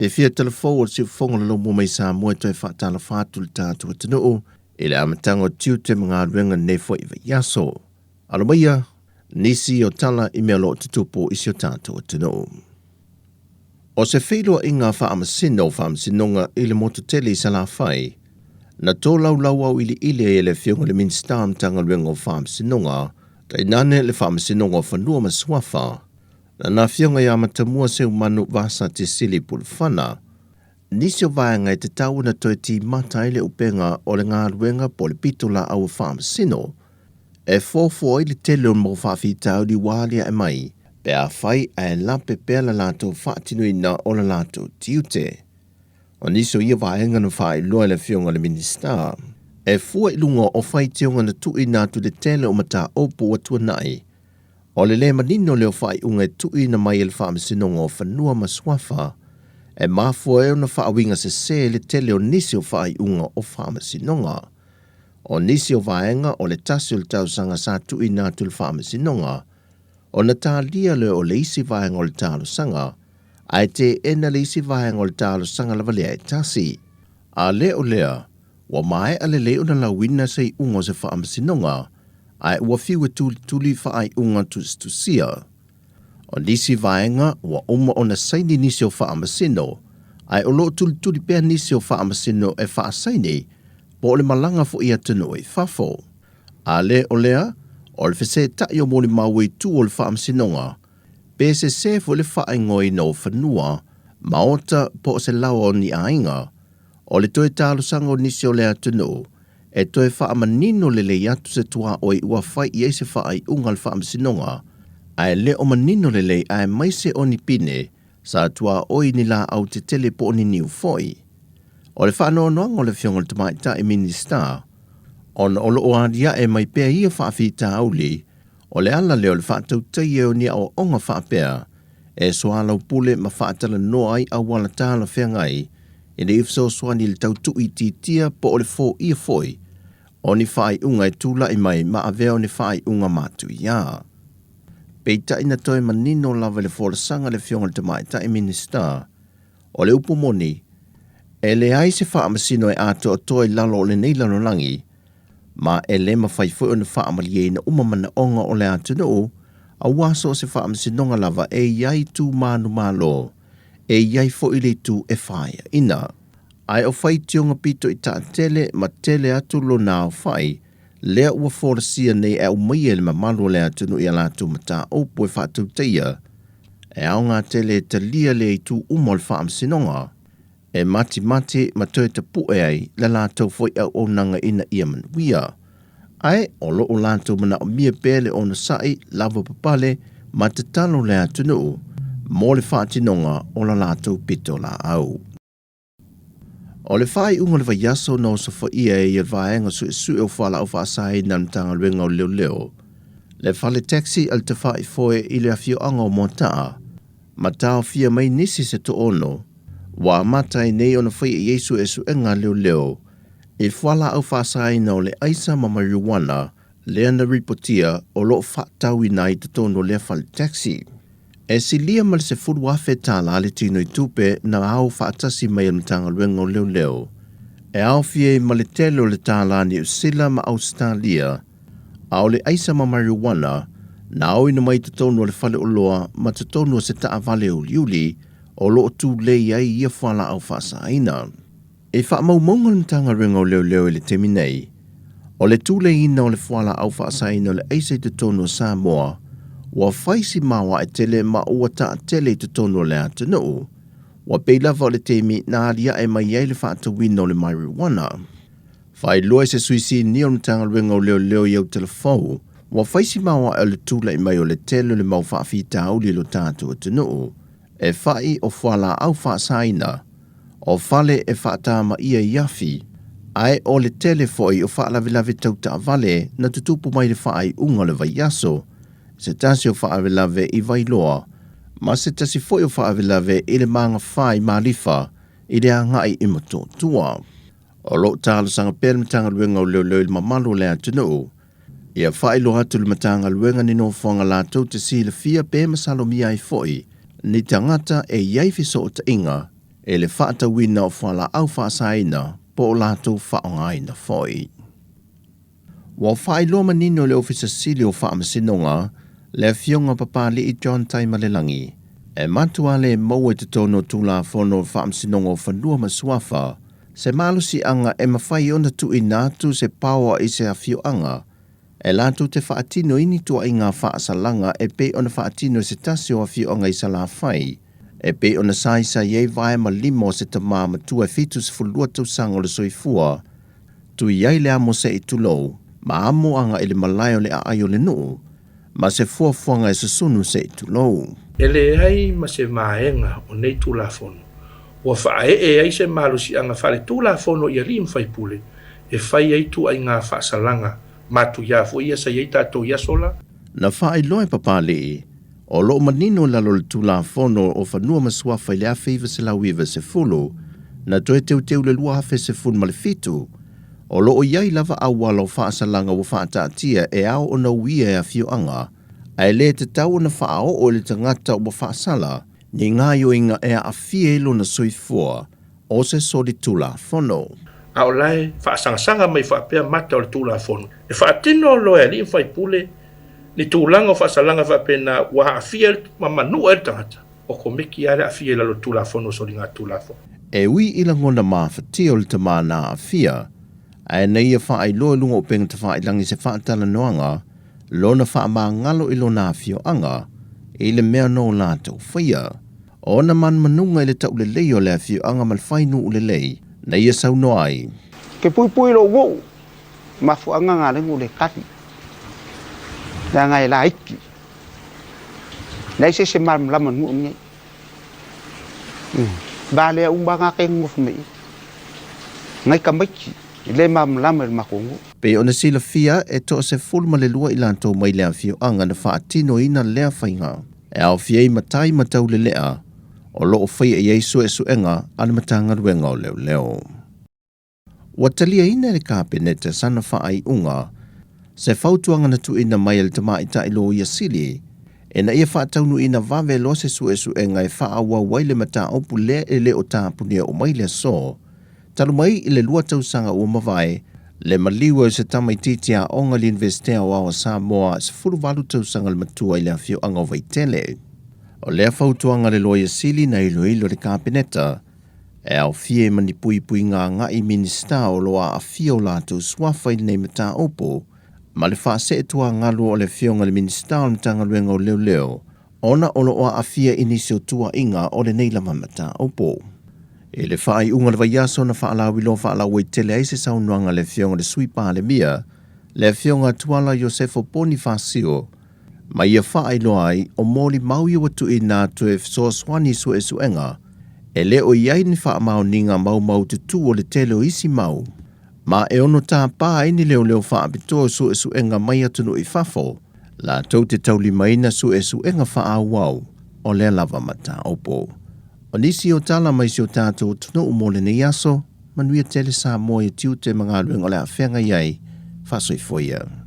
E fia talafou o le siufofoga o le Laumua mai Samoa e toe faatalofa atu le tatou atunuu i le amataga o tiute ma galuega lenei foi vaiaso. Alo maia nisi o tala i mea o lo o tutupu i si o tatou atunuu. O se feiloaiga a Faamasino o Faamasinoga i le motu tele i Salafai, na tolaulau auiliili ai e le Afioga i le Minisita o Matagaluega o Faamasinoga, tainane le Faamasinoga o Fanua ma Suafa, Lana Afioga ia Matamua Seumanu Vasati Sili Pulufana, nisi o vaega e tatau ona toe timata ai le upega o le galuega po o le pitolaau a Faamasino, e fuafua ai le tele o mau faafitauli ua aliae mai pe afai ae lape pea le latou faatinoina o le latou tiute. O nisi o ia vaega na faailoa e le Afioga i le Minisita, e fua i luga o faitioga na tuuina atu i le tele o mataupu ua tuanai, O le lē manino lea o faaiuga e tuuina mai e le Faamasinoga o Fanua ma Suafa e mafua ai ona faauiga sesē le tele o nisi o faaiuga o Faamasinoga. O nisi o vaega o le tasi o le tausaga sa tuuina atu i le Faamasinoga, ona talia lea o le isi vaega o le talosaga, ae teena le isi vaega o le talosaga lava lea e tasi. A le o lea, ua maea lelei ona lauina se iuga o se faamasinoga, ae ua fiu e tulituli faaiuga tusitusia. O nisi vaega ua uma ona saini nisi o faamasino, ae o lo o tulituli pea nisi o faamasino e faasaini po o le malaga foi i atunuu i fafo. A le o lea, o le fesetaʻi o molimau i tua o le faamasinoga, pe sesē foi le faaigoaina o fanua, maota po o se laoa o ni aiga, O le toe talosaga o nisi o le atunuu e toe faamanino lelei atu se tuaoi ua fai i ai se faaiuga a le Faamasinoga, ae le o manino lelei aemaise o ni pine sa tuaoi ni laau tetele po o ni niu foi. O le faanoanoaga o le Afioga i le Tamaitai Minisita, ona o lo o aliae mai pea ia faafitauli, o le ala lea o le faatautaia o ni aoaoga faapea e soalaupule ma faatalanoa ai auala talafeagai ina ia fesoasoani i le tau tuuitiitia po o le foia foi o ni faaiuga e tulai mai ma avea o ni faaiuga matuia. Peitai na toe manino lava i le folasaga a le Afioga i le Tamaitai Minisita, o le upu moni, e leai se faamasino e atoatoa i lalo o lenei lalolagi, ma e le mafai foi ona faamalieina uma manaoga o le atunuu, aua so o se faamasinoga lava e i ai tu manumalo, e i ai foi le itu e faeaina. Ae o faitioga pito i taatele ma tele atu lona aofai, lea ua folasia nei e aumaia e le mamalu o le atunuu i a latou mataupu e faatautaia, e aoga tele e talia lea itu uma o le faamasinoga, e matimati ma toe tapue ai le latou foi auaunaga ina ia manuia. Ae o lo o latou manaomia pea le onosai, lavapapale ma tatalo le atunuu mo le faatinoga o la latou pitolaau. O le faaiuga o le vaiaso na osofaia ai e le Vaega Suesue o Fualaau Faasaina a le Matagaluega o Leoleo le fale taxi a le Tafaifoe i le afioaga o Moataa ma taofia mai nisi se toono ua amata ai nei ona faia i ai suesuega a leoleo i fualaau faasaina o le aisa ma mariuana lea na ripotia o lo o faatauina ai i totonu o lea fale taxi. E silia ma le $10,000 le tino i tupe na ao faatasi mai e le Matagaluega o Leoleo, e aofia ai ma le tele o le tālā Niu Sila ma Ausetalia, a o le aisa ma mariuana na aoina mai i totonu o le faleoloa ma totonu o se taavale uliuli o lo o tulei ai ia fualaau faasaina. I faamaumauga a le Matagaluega o Leoleo i le taimi nei, o le tuleiina o le fualaau faasaina o le aisa i totonu o Samoa ua fai si maoae tele ma ua taatele i totonu o le atunuu, ua pei lava o le taimi na aliae mai ai le faatauina o le mariuana. Faailoa e se sui sinia o le Matagaluega o Leoleo i Autalavou, ua fai si maoae o le tulai mai o le tele o le mau faafitauli i lo tatou atunuu, e fa'i o fualaau faasaina, o fale e faatamaia i afi, ae o le tele foi o faalavelave tau taavale na tutupu mai le faaiuga o le vaiaso, se tasi o faalavelave i Vailoa, ma se tasi foi o faalavelave i le magafa i Malifa i le agai i Motootua. O lo o talosaga pea le Matagaluega o Leoleo i le mamalu o le atunuu ia faailoa atu i le Matagaluega ni nofoaga latou te silafia pe masalomia ai foi ni tagata e i ai fesootaiga i le faatauina o fualaau faasaina po o latou faaaogaina foi. Ua faailoa manino e le Ofisa Sili o Faamasinoga le Afioga Papali'i John Taimalelagi, e matua le maua i totonu o Tulafono o Faamasinoga o Fanua ma Suafa se malosiaga e mafai ona tuuina atu se paoa i se afioaga e latou te faatino i ni tuaiga faasalaga e pei ona faatino e se tasi o afioaga i Salafai, e pei ona saisai ai vae ma lima o se tama matua e 72 tausaga o le soifua, tui ai le amo se i tulou, ma amo agai i le malae o le aai o le nuu, ma se fuafuaga e susunu se i tulou. E leai ma se vaega o nei Tulafono ua faaee ai se malosiaga faaletulafono i alii ma faipule e fai ai tuaiga faasalaga matuia foi ia sa i ai tatou i aso la. Na faailoa e Papali'i, o lo o manino i lalo o le Tulafono o Fanua ma Suafa i le 1990, na toe teuteu i le 2017, o lo o i ai lava auala o faasalaga ua faataatia e ao ona uia e afioaga, ae le tatau ona faaoo i le tagata ua faasala ni gaoioiga e aafia ai lona soifua o se solitulafono. A o la e faasagasaga mai faapea mata o le Tulafono, e faatino loa e alii ma faipule ni tulaga o faasalaga faapena ua aafia ma manua ai le tagata, okomeki lava le aafia i lalo o le Tulafono o Soligatulafono. E ui i lagona mafatia o le tama na aafia, ae na ia faailoa i luga o upega tafailagi se faatalanoaga lona faamagalo i lona afioaga i le mea na o latou faia. Ona manumanuga i le taulelei o le afioaga ma le fainuu lelei na ia saunoa ai. Ke puipui lou nuu, mafuaaga na le nuu le tali, leaga e laiti, leai se isi e malamalama i le nuu lenei. Valea uma lava na te nonofo mai i i. Nai tamaiti e le malamalama i le matou nuu. Pei ona silafia, e 12 i latou mai le afioaga na faatinoina lea faiga. E aofia ai matai ma taulelea o lo o faia i ai suesuega a le Matagaluega o Leoleo. Ua taliaina e le Kapeneta sana faaiuga se fautuaga na tuuina mai e le Tamaitai Loia Sili ina ia faataunuuina vave loa se suesuega e faaauau ai le mataupu lea e le o tapunia uma i le aso talu mai i le 2 tausaga ua mavae le maliu ai o se tamaitiiti aoga i le Iunivesite Aoao a Samoa 18 tausaga le matua i le afioaga o Vaitele. O lea fautuaga a le Loia Sili na iloilo e le Kapeneta e aofia ai ma ni puipuiga agai i Minisita o lo o aafia o latou suafa i lenei mataupu ma le faaseetuagalu o le Afioga i le Minisita o le Matagaluega o Leoleo ona o lo o aafia i nisi o tuuaiga o lenei lava mataupu. I le faaiuga o le vaiaso na faalauiloa faalauaitele ai se saunoaga a le Afioga i le Sui Palemia, le Afioga Tuala Iosefo Ponifasio, ma ia faailoa ai o molimau ia ua tuuina atu e fesoasoani i suesuega e le o i ai ni faamaoniga maumaututu o le tele o isi mau, ma e ono tapa ai ni leoleo faapitoa o suesuega mai atunuu i fafo latou te taulimaina suesuega faaauau o lea lava mataupu. O nisi o tala mai si o tatou atunuu mo lenei aso, manuia tele Samoa i tiute ma galuega o le a feagai ai, faasoifua ia.